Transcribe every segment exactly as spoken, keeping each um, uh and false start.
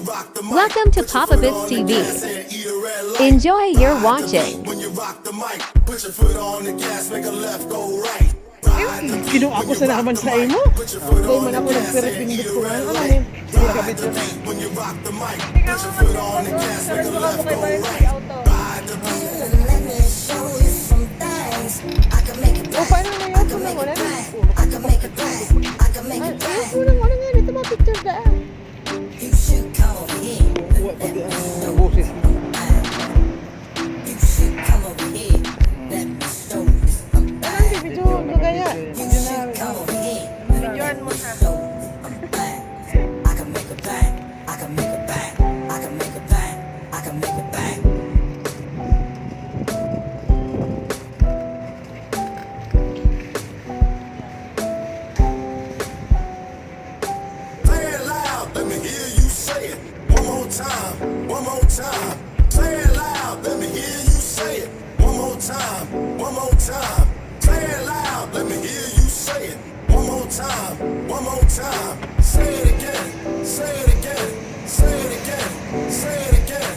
Welcome to Papa Bits T V. Enjoy your watching. When you rock the mic, put your foot on the gas, make a left, go right. Ride the beat Kinuha ko when you sa rock naman the sa mic, imo. Put your foot Di on man the ako gas, nagpiripindot ko. Ano, ano, ride the beat when you rock the mic, put your foot on the gas, make a left, go right. Ride the beat. Let me show you some things. I can make it O, paano na yun? Kung nawala na yung ulo ko. Ay, ayos mo lang, ano nga, ito mga picture daan. You should come over here. Kuha pati ang boses mo. You should come over here. Let me show you something. Ay, video, magaya. You should come over here. Videohan mo siya. Show you something. I can make it bang. I can make it bang. I can make it bang. I can make it bang. Say it loud, let me hear you say it. One more time, one more time. Say it loud, let me hear you say it. One more time, one more time. Say it loud, let me hear you say it. One more time, one more time. Say it again, say it again, say it again, say it again.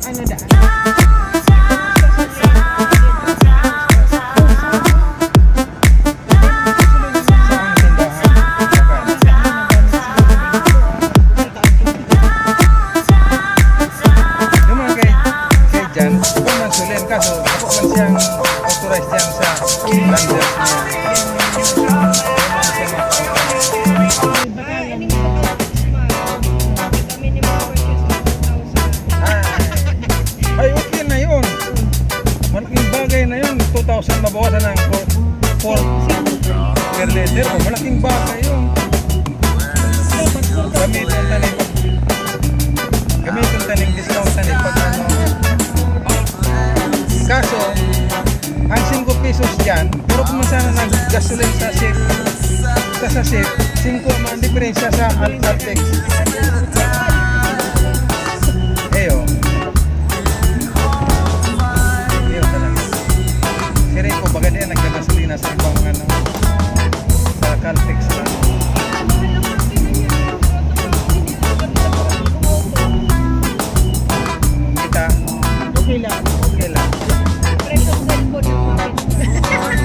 Ano daan? Yung mga kay, kay Jan, iba man sulim, kaso ako man siyang authorized dyan sa landers niya. Ay, ay, okay na yun. Malaking bagay na yun. Two thousand mabawasan ng four, four per liter. Oh, malaking bagay yun. Gamiton ta ni pag, gamiton ta ning discount ta ni pag ano. Kaso, ang singko pesos dyan, pero kung man sana nag-gasolin sa sip, sa, sa sip, singko man ang diferensya sa Al-, Caltex. Eyo. Eyo talaga. Siring ko, baga diyan nagkagasolina sa ibang ano, sa Caltex lang. Kita. Okay lang. Okay lang. Presyo ng cellphone ng mga pinsan.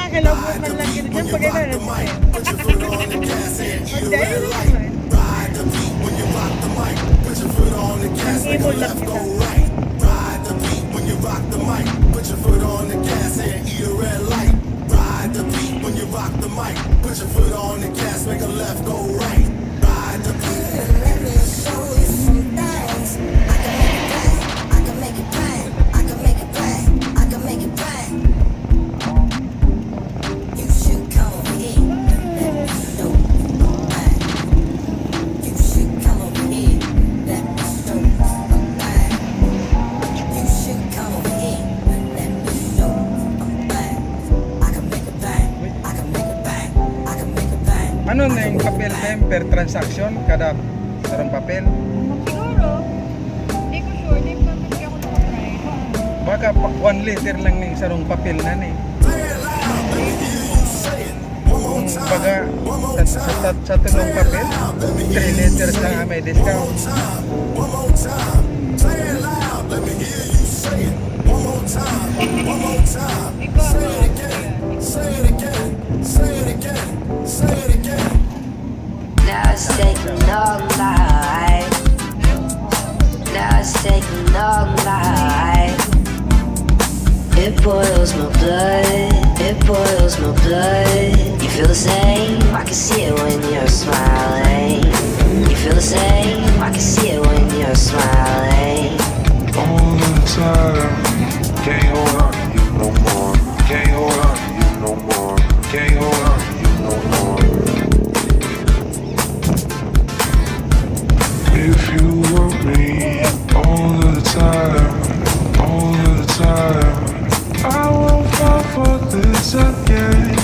Hello, good man lang yun. Diyan, pag ano, ano, ang dali lang naman. Ang imo lang kita. Ano na yung papel, Pem, per transaction? Kada sarong papel? Siguro. Hindi ko sure. Hindi ko, hindi ako nakatry. Baka pa, one liter lang ning sarong papel na ni. Baga, sa, sa, sa, sa tulong papel, three liters na may discount. Now it's taking all my, now it's taking all my. It boils my blood, it boils my blood. You feel the same, I can see it when you're smiling. You feel the same, I can see it when you're smiling. All the time, can't hold on to you no more. Can't hold on to you no more. Can't hold on to you no more. If you want me all of the time, all of the time, I won't fall for this again.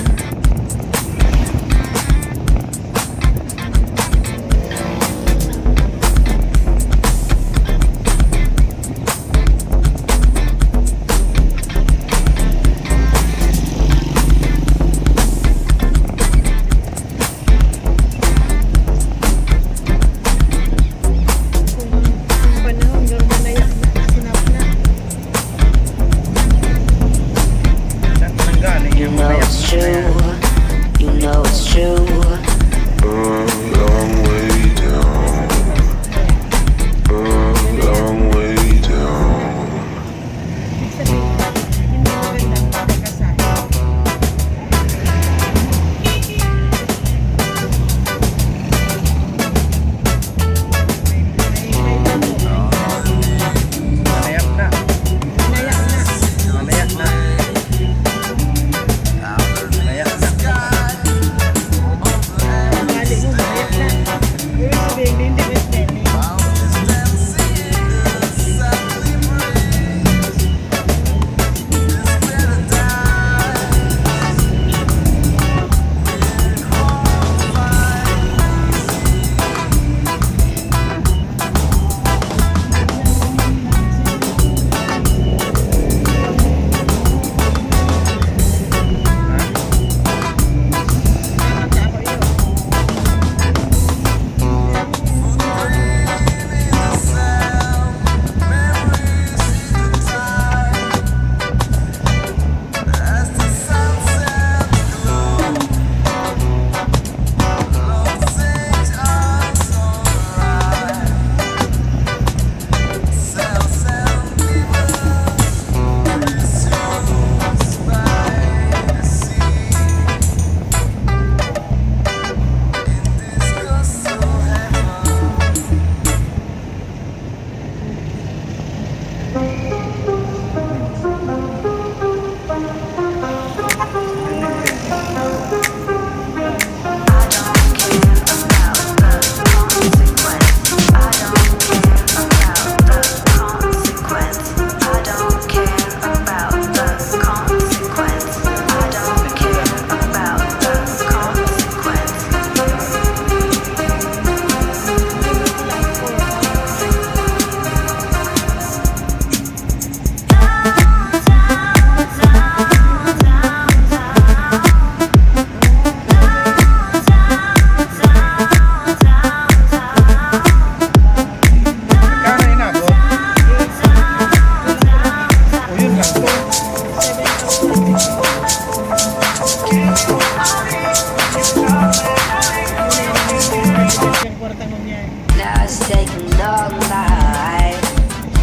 Kwarta mo niyan. Now it's taking all my life.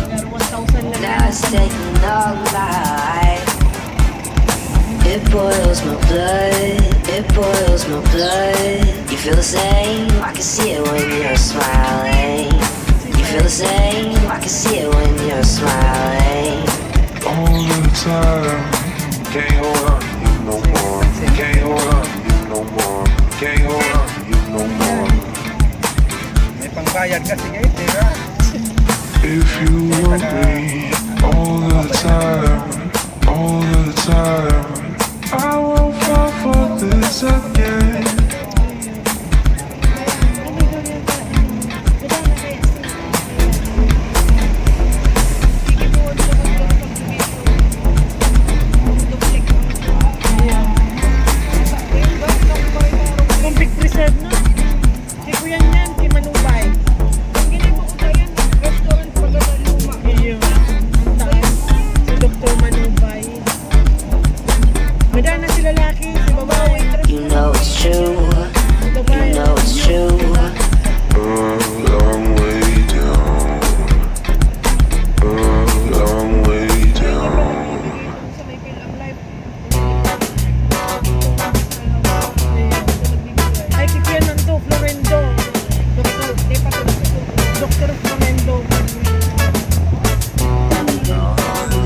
Pero one thousand lang Now yan. It's taking all my life. It boils my blood, it boils my blood. You feel the same? I can see it when you're smiling. You feel the same? I can see it when you're smiling. All the time. Can't hold on to you no more. Can't hold on to you no more. Can't hold on to you no more. May pangbayad ka, sige, pera. If you want me all the time, all the time, I won't fall for this again. Kung big preserve na. Si Kuya niyan, si Manubay. Ang ginagawa ko yan, restaurant, pagkakal luma. Iyo. Ang taas. Si Doktor Manubay. Madana si lalaki, si babae. You know it's true. You know it's true. A long way down. A long way down. Ay, si Kuya Nando, Florendo. Doktor, di pa to, Doktor Florendo. Ang mga ano,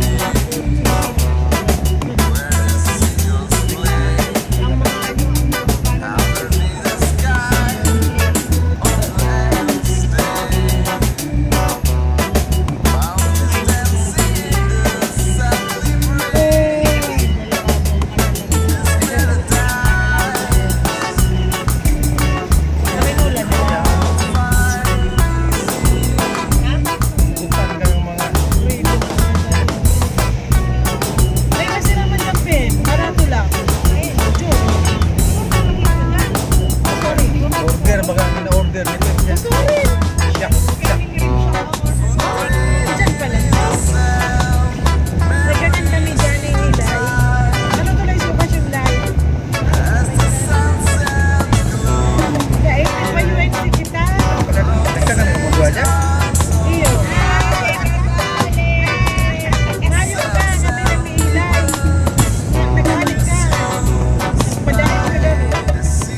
Ay, kasi naman yung pen. Barato lang. Ay, sure. Sorry. Order, baga ang order nito. Sorry. Siya, siya. Diyan pala. Nagkakan kami dyan ni Inday. Ano to na yung sitwasyon, Day? Dahil pa U N C kita. Nagkakan mo ba dyan? Iyo. Mayo ka, kami ni Inday. Nagkakan ka. Padayon ka dyan.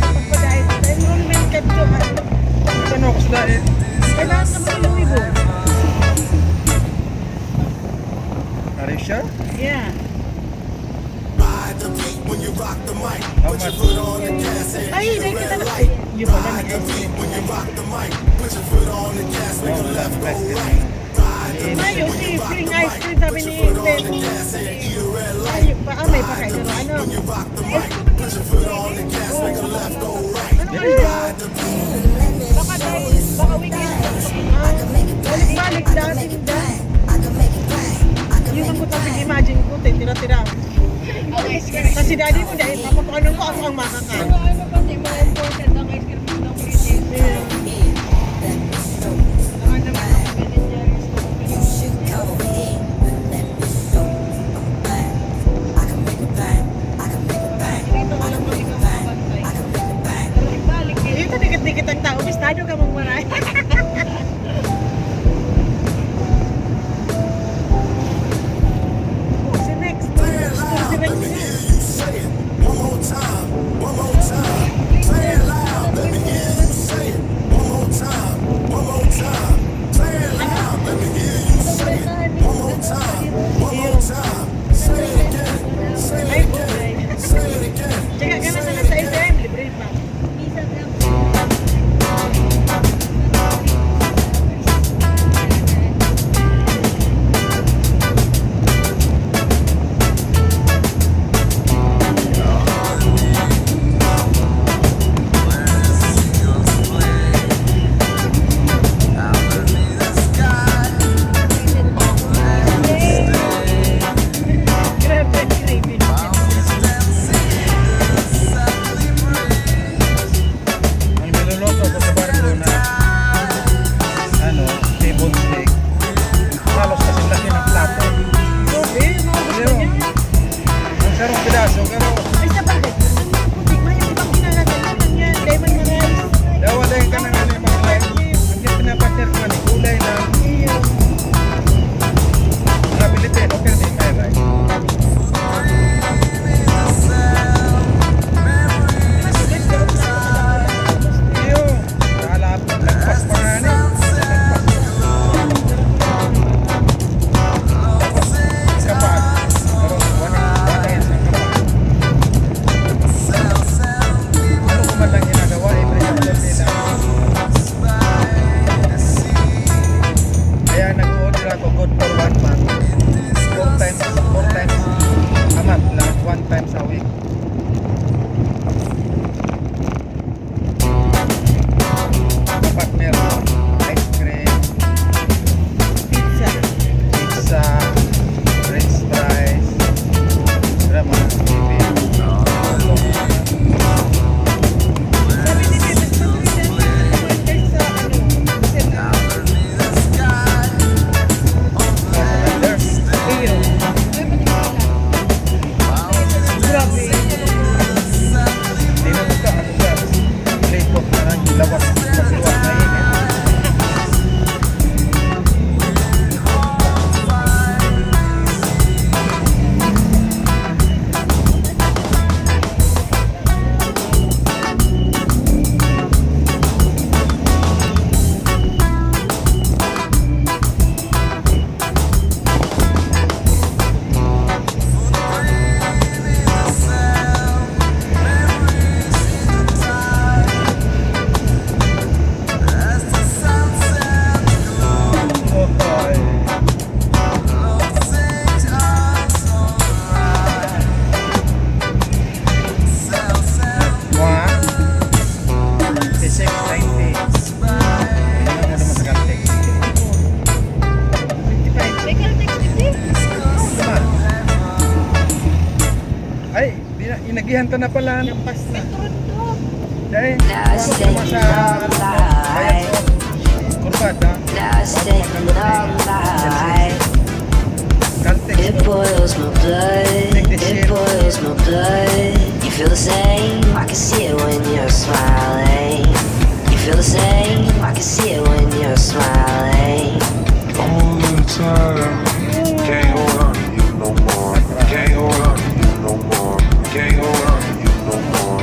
Pagpadayon ka. Enrollment ka dyan. Ano ako sa dahil? Kailangan ka mag-inuwi mo. Are you sure? Yeah. How much? Ay, hindi kita na. Yun pala, may ice cream. Mayo, si free ice cream, sabi ni Inday. Ay, pa, ah, may pa kayo, ano? Ice cream. Ano kaya? Baka dahil, baka weekend. Ah, balik-balik dati, Inday. Yun ang ko, imagine ko, tira-tira. Kasi daddy mo, dahil papakuanan ko, ako ang makakain. Ano, ano pa, di ba, important ang ice cream ng British? Yeah. Saka naman, ang ganun niya, gusto ko. Dito, dikit-dikit ang tao, bistado ka mong maray. Oh, si next. Gusto si next. One more time, one more time. Say it loud, let me hear you say it. One more time, one more time. Say it loud, let me hear you say it. One more time, one more time. Say it again, say it again, say it again. Tsaka ka na sana sa F M, libre pa. Minsan lang. Na pala. Lampas na. Dahil, Last thing sa of my life. Kurbada. Last thing of my life. It boils my blood. It boils my blood. You feel the same. I can see it when you're smiling. You feel the same. I can see it when you're smiling. All the time. Can't hold on to you no more. Can't hold on to you no more. Can't hold on to you no more.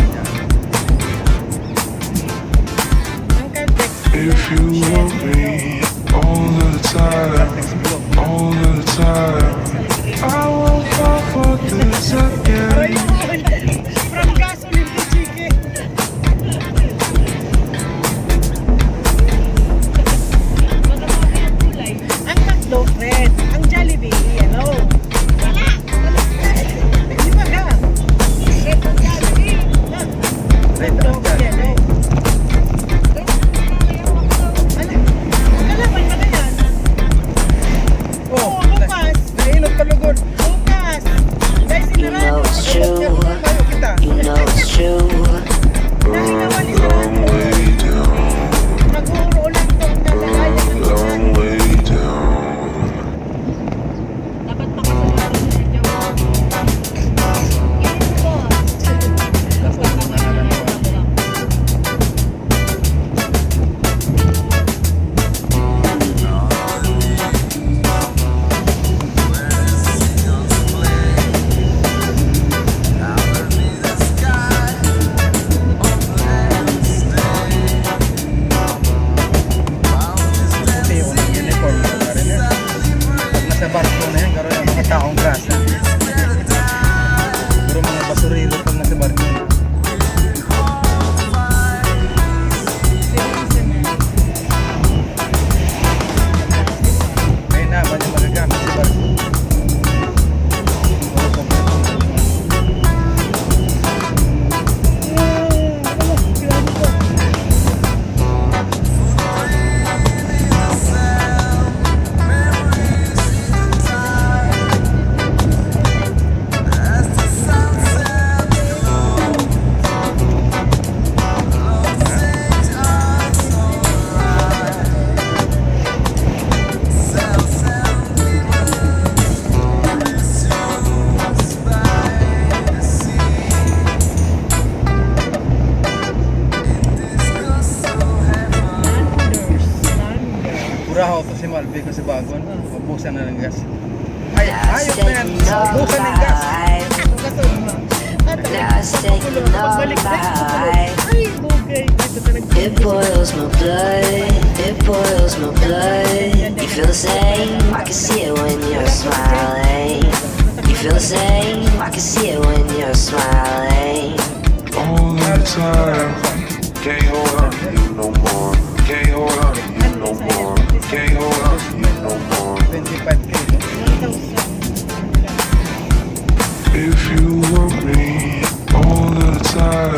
If you want me all the time, all the time, I won't fall for this again. From gasoline to chicken. Ang McDo, red. Ang Jollibee, yellow. Wala. Di ba ka? Red ang Jollibee. Red ang Jollibee. Ano? Kalaban ka na yan. Oh, bukas. Nailog pa lugod. Bukas. Dahil sinarado. You know it's true. Tayo kita. You know it's true. Dahil naman isa. Long way down. Nag-uulan to ang kalagayan ng Long way down. Dapat makasalanan na siya. Puti yung uniform ko na rin yan. Pag nasa barko na yan, karoon ang mga taong grasa. Pero mga basurero pag nasa barko. Kaya na, ba niya magagamit sa barko? Pura ako to si Malvi kasi bago na. Ubusan na ng gas. Ay, ayos na yan. Ubusan ng gas. Ang gasol mo. At ang pagbalik na yung pagbalik. Ay, bugay. Dito ka nag- It boils my blood. It boils my blood. You feel the same. I can see it when you're smiling. You feel the same. I can see it when you're smiling. All the time. Can't hold on to you no more. Can't hold on to you no more. Can't hold on to you no more. Twenty-five K, no? If you want me all the time.